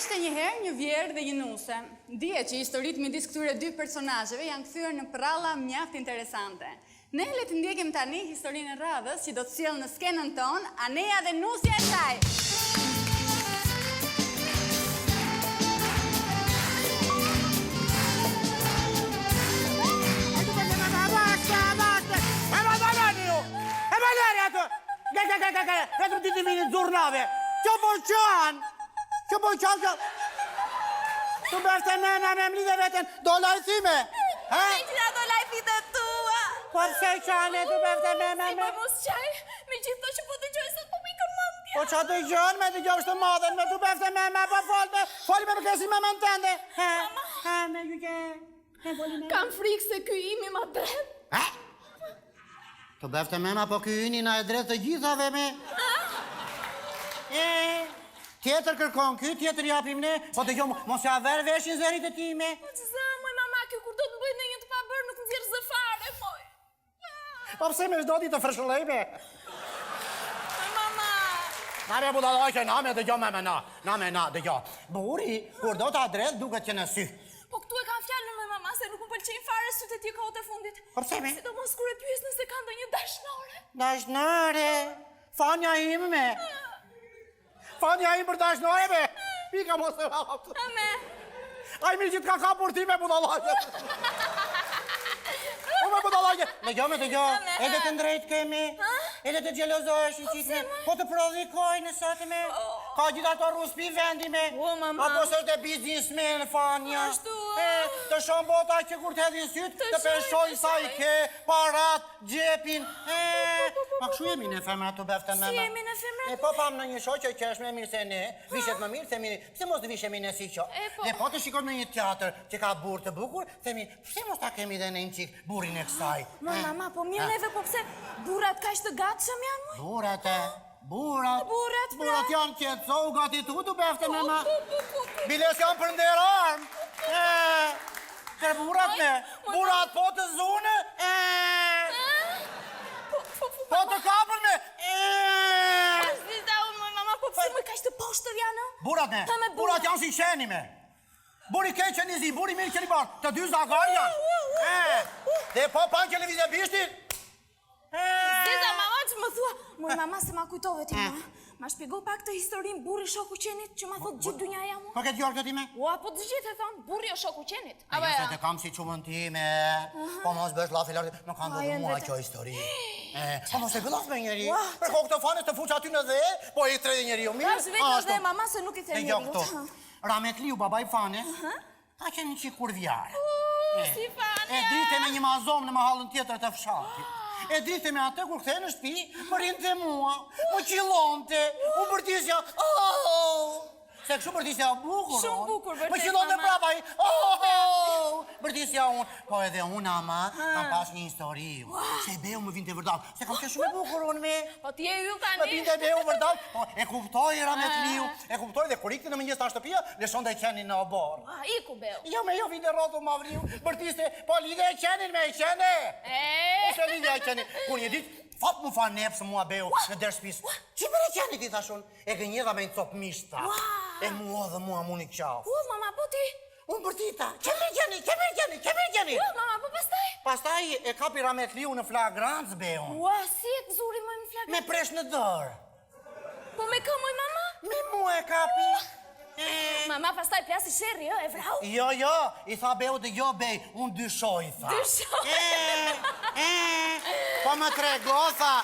Ishte një herë një vjehrr dhe një nuse. Dihet që historitë midis këtyre dy personazheve janë kthyer në përralla mjaft interesante. Ne le të ndjekim tani historinë e radhës që do të sjellë në skenën tonë Anea dhe nusja e saj. Vetëm ti të vini zurnave. Që po qan? Që po qan kjo? Të bërë të mema me mlidhe veten, do lajthime. Ha? Me që ato lajthitë e tua. Po pse qane të bërë të mema me... Si po mos qaj, me gjithë to që po dëgjoj sot po më ikën mendja. Po ça dëgjon me dëgjoj të madhen, me të bërë të mema, po fol me, fol me përkesi me më tënde. Ha, ha, me gjyke. Kam frikë se ky imi ma dredh. Ha? Të bëftë mema, po ky yni na e dredh të gjithave me. E, tjetër kërkon ky, tjetër japim ne, po dëgjo, mos ja ver veshin zërit të tij me. Po ç'zë, moj mama, ky kur do të bëjë ndonjë të pabërë, nuk nxjerr zë fare, moj. Po pse me çdo ditë të fërshëllej me? Moj mama. Na me budallaqe, na me dëgjo me me na, na me na, dëgjo. Burri, kur do ta dredh, duket që në sy. Po këtu e kam fjalën moj mama se nuk më pëlqejnë fare sytë e tij kohët e fundit. Po pse me? Sidomos kur e pyes nëse ka ndonjë dashnore. Dashnore. Fanja ime. Fanja ime për dashnore me. Pika mos e hap. Me. Ai mirë që të ka kapur ti me budallaqe. Po me budallaqe. Dëgjo me dëgjo. Edhe të drejtë kemi. Edhe të xhelozohesh një çikë. Po të prodhikojnë sot me. Oh. Ka gjithë ato rruspi vendi me. O, mama. Apo s'është e biznismen Fanja. Ashtu. E, të shohin bota që kur të hedhin sytë, të peshojnë sa i ke, parat, xhepin. E, pa kështu jemi ne femra të bëftë Si jemi ne femra? E po pam në një shoqe që është më mirë se ne, vishet më mirë, themi, pse mos të vishemi ne si kjo? E, po. Dhe po të shikojmë në një teatr që ka burrë të bukur, themi, pse mos ta kemi dhe ne një çik burrin e kësaj? Moj mama, po mirë neve, po pse burrat kaq të gatshëm janë, moj? Burrat e, burrat, Burrat, pra. burrat janë qetëso, u gati tu të befte me ma. Po, po, po, po. Biles janë për nder armë. E, Për burrat me, moj, burrat po të zunë, e, Po, po, po, po të kapën me, e. Po, s'di ta unë, moj mama, po pse moj kaq të poshtër janë, ë? Burrat me, Ha, me burrat. burrat janë si qeni me. Burri keq qeni zi, burri mirë qeni bardhë, të dy zagar janë. E, dhe po panë që lëvizje bishtin, Zeza, mama, që më thua? Moj mama, se ma kujtove ti, ma. Ma shpjego pak këtë historinë burri shoku qenit që ma thot gjithë dynjaja mua. Po ke dëgjuar këtë ti me? Ua, po të gjithë e thonë, burri o shoku qenit. A jo, se të kam si çumën time, po mos bësh llafi lart, më ka ndodhur mua kjo histori. E, po mos e bëj llaf me njeri. Për kokë të Fanës të fuç aty në dhe, po i tre njeriu mirë. Tash vetë në dhe, mama se nuk i them njeriu. Rahmetliu babai Fanës, Ka qenë një çik kurvjar. Si Fanja! E dridhte me një mazom në mahallën tjetër të fshatit. E dridhte me atë kur kthehej në shtëpi, më rrinte mua, më qillonte, unë bërtisja, oh! Se kështu bërtisja bukur. Shumë bukur, vërtet. Më qillonte prapa ai, oh! Bërtisja unë. Po edhe unë ama kam pas një histori. Se beu më vinte vërdall. Se kam qenë shumë e bukur unë me. Po ti je yll tani. Më vinte beu vërdall, po e kuptoi rahmetliu, e kuptoi dhe kur ikte në mëngjes nga shtëpia, lëshonte qenin në oborr. Ah, iku beu. Jo, me jo vinte rrotull mavriu, bërtiste, po lidhe qenin me qene. E. Po se lidhja qenin. Kur një ditë, fap më fa nepsë mua beu në derë shtëpisë. Ç'i bëre qenit i thash unë? E gënjeva me një copë mish tha. E mua dhe mua mu në qafë. U, mama, po ti? Unë bërtita, ç'e merr qeni, ç'e merr qeni, ç'e merr qeni. Ua, mama, po pastaj? Pastaj e kapi rahmetliu në flagrancë beun. Ua, si e zuri moj në flagrancë? Me presh në dorë. Po me kë moj mama? Me mua e kapi. Mama, pastaj plasi sherri, ë, e vrau? Jo, jo, i tha beu të jo bej, unë dyshoj, tha. Dyshoj. E, e, po më trego, tha.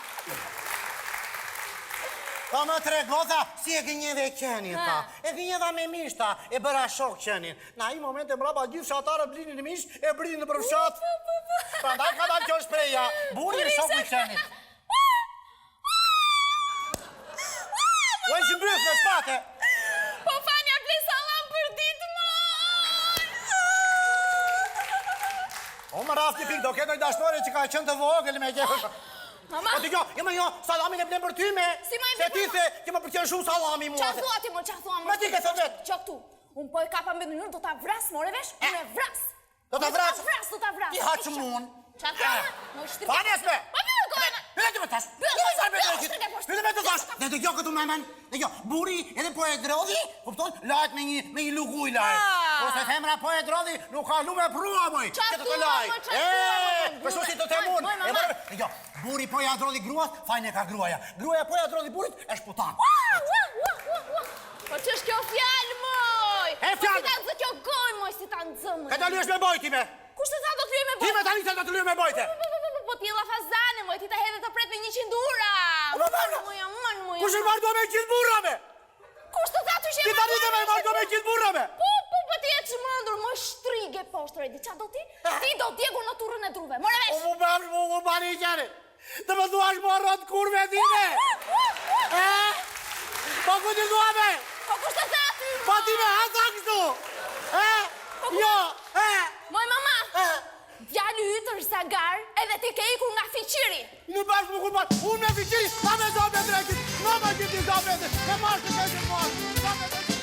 Po më trego, tha, si e gënjeve qenin, tha. E gënjeva me mish, tha, e bëra shok qenin. Në ai moment e mbrapa gjithë fshatarët blinin mish e bridhin nëpër fshat. Prandaj ka dalë kjo shprehja, burri është shoku i qenit. Ua që mbyth me shpate. Po Fanja ble sallam për ditë moj. O më rafti pikë, do ketë ndonjë dashnore që ka qenë të vogël me gjë. Mama. Po dëgjo, jo më jo, sallamin e blen për ty me. Si ma e Se ti the që më pëlqen shumë sallami mua. Ça thua ti mo, ça thua mo? Ma ti ke thënë vetë. Ço këtu. Unë po e kapa me mënyrë, do ta vras, more vesh? Unë e vras. Do ta vras. Do ta vras, do ta vras. Ti ha çmun. Ça thua? Mo shtri. Fanjes me. Po mbyll gojën. Vetëm e thash. Vetëm e thash. Vetëm e thash. Dhe dëgjo këtu më mend. Dëgjo, burri edhe po e drodhi, kupton? Lahet me një me një lugë ujë lahet. Ah. Kurse femra po e drodhi, nuk ka lumë e prua moj. Ça Që të të thua, laj. moj, ça thua, moj, Kështu si të them moj, unë. moj, E mama. bërë, dëgjo, burri po ja drodhi gruas, fajin e ka gruaja. Gruaja po ja drodhi burrit, është putan. Ua, ua, ua, ua, ua. Po që është kjo fjalë, moj? E, Po fjalë. si ta nxë kjo gojë, moj, si ta nxë, moj? Ka ta lyesh me bojë ti me. Kush të tha do të lyej me Ti bojë? me tani se do të lyej me bojë. Po, po, po, po, po, ti je llafazane, moj, ti ta hedhe të pretë me 100 ura. Po, po, po, Moj, aman, moj, Kush e aman. marrë do me gjithë burra me? Kush të tha ty që e Ti tani të me marrë do me gjithë burra me? Po, po, po, ti je çmendur, moj shtrigë e poshtër, e di ça do ti? Ti do djegur në turrën e druve, more O vesh. mu bash, mu mu bani i qare. Të më thuash mua rrotë kurve time. E? Po ku ti thua me? Po kush të tha ty? Po ti me ha tha kështu. E? Jo, e? Moj mama, E? djali yt është zagar, edhe ti ke ikur nga fiqiri. Në bash mu kur bash, unë me fiqiri, ta me zope drekit, në ma gjithi zope dhe, me marrë të keqe marrë, zope drekit.